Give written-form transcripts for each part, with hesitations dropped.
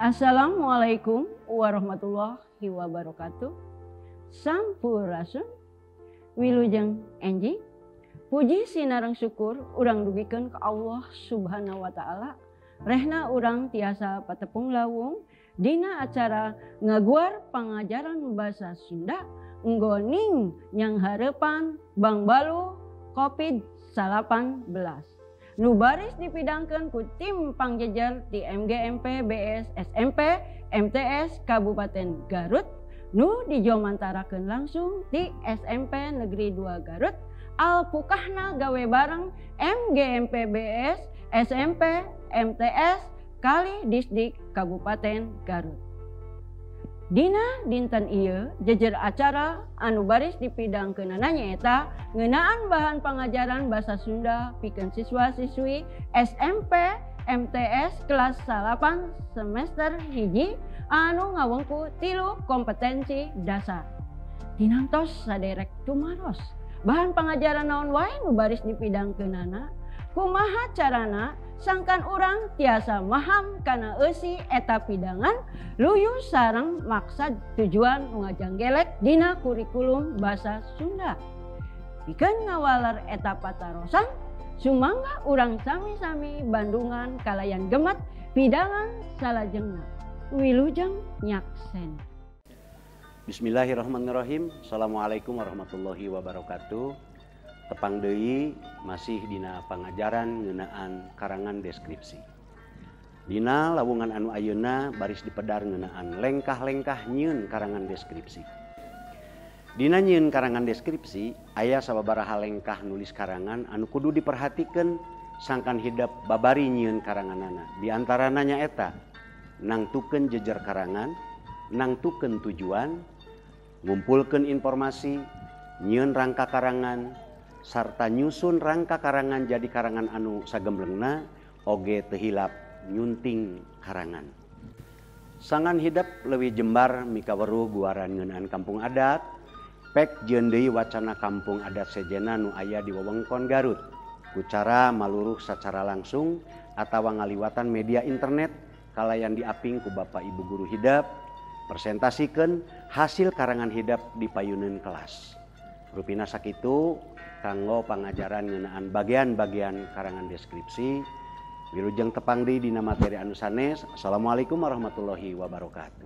Assalamualaikum warahmatullahi wabarakatuh. Sampurasun, wilujeng enjing. Puji sinareng syukur urang dugikeun ka Allah Subhanahu wa taala. Rehna urang tiasa patepung lawung dina acara ngaguar pangajaran basa Sunda nggoning nyanghareupan Bangbaluh Covid-19. Nu baris dipidangkeun ku tim pangjejer di MGMP BS SMP MTS Kabupaten Garut nu dijomantarakeun langsung di SMP Negeri 2 Garut alpukahna gawe bareng MGMP BS SMP MTS kali Disdik Kabupaten Garut. Dina dinten ieu jejer acara anu baris dipidangkeunana nyaeta ngeunaan bahan pangajaran basa Sunda pikeun siswa-siswi SMP MTS kelas 8 semester 1 anu ngawengku 3 kompetensi dasar. Tinamtos saderek tumaros bahan pangajaran naon wae nu baris dipidangkeunana, kumaha carana sangkan urang tiasa maham kana eusi eta pidangan luyu sareng maksad tujuan ngajanggelek dina kurikulum basa Sunda. Pikeun ngawaler eta patarosan, sumangga urang sami-sami bandungan kalayan gemet pidangan salajengna. Wilujeng nyaksen. Bismillahirrahmanirrahim. Assalamualaikum warahmatullahi wabarakatuh. Tepang deui masih dina pangajaran ngeunaan karangan deskripsi. Dina lawungan anu ayeuna baris dipedar ngeunaan lengkah-lengkah nyieun karangan deskripsi. Dina nyieun karangan deskripsi aya sababaraha lengkah nulis karangan anu kudu diperhatikeun sangkan hidep babari nyieun karanganana. Di antarana nyaeta nangtukeun jejer karangan, nangtukeun tujuan, ngumpulkeun informasi, nyieun rangka karangan, sarta nyusun rangka karangan jadi karangan anu sagemblengna oge teu hilap nyunting karangan. Sangan hidep leuwih jembar mikaweruh guaran ngeunaan kampung adat, pek jieun deui wacana kampung adat sejenna nu aya di wewengkon Garut ku cara maluruh sacara langsung atawa ngaliwatan media internet kalayan diaping ku Bapak Ibu guru hidep, presentasikeun hasil karangan hidep di payuneun kelas. Rupina sakitu kanggo pangajaran ngeunaan bagian-bagian karangan deskripsi. Wilujeng tepang deui dina materi anu sanes. Assalamualaikum warahmatullahi wabarakatuh.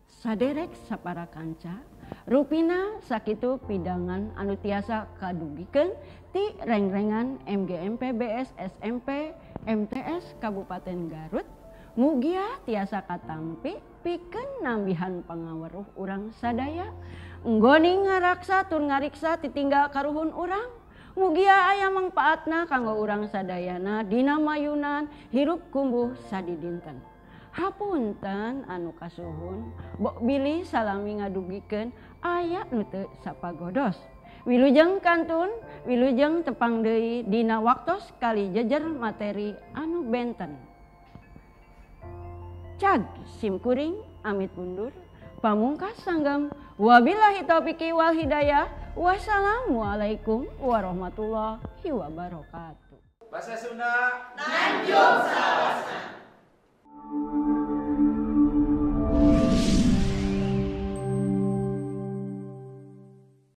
Saderek sapara kanca, rupina sakitu pidangan anu tiasa kadugikeun ti rengrengan MGMP BS SMP MTS Kabupaten Garut. Mugia tiasa katampi pikeun nambihan pangaweruh urang sadaya. Nggoning ngaraksa tur ngariksa titinggal karuhun urang. Mugia aya mangpaatna kanggo urang sadayana dina mayunan hirup kumbuh sadidinten. Hapunten anu kasuhun, bok bilih salami ngadugikeun aya nu teu sapagodos. Wilujeng kantun, wilujeng tepang deui dina waktos kali jejer materi anu benten. Cag simkuring amit mundur, pamungkas sanggam, wabillahi taufiq wal hidayah, wassalamualaikum warahmatullahi wabarakatuh. Bahasa Sunda Nanjung salawasna.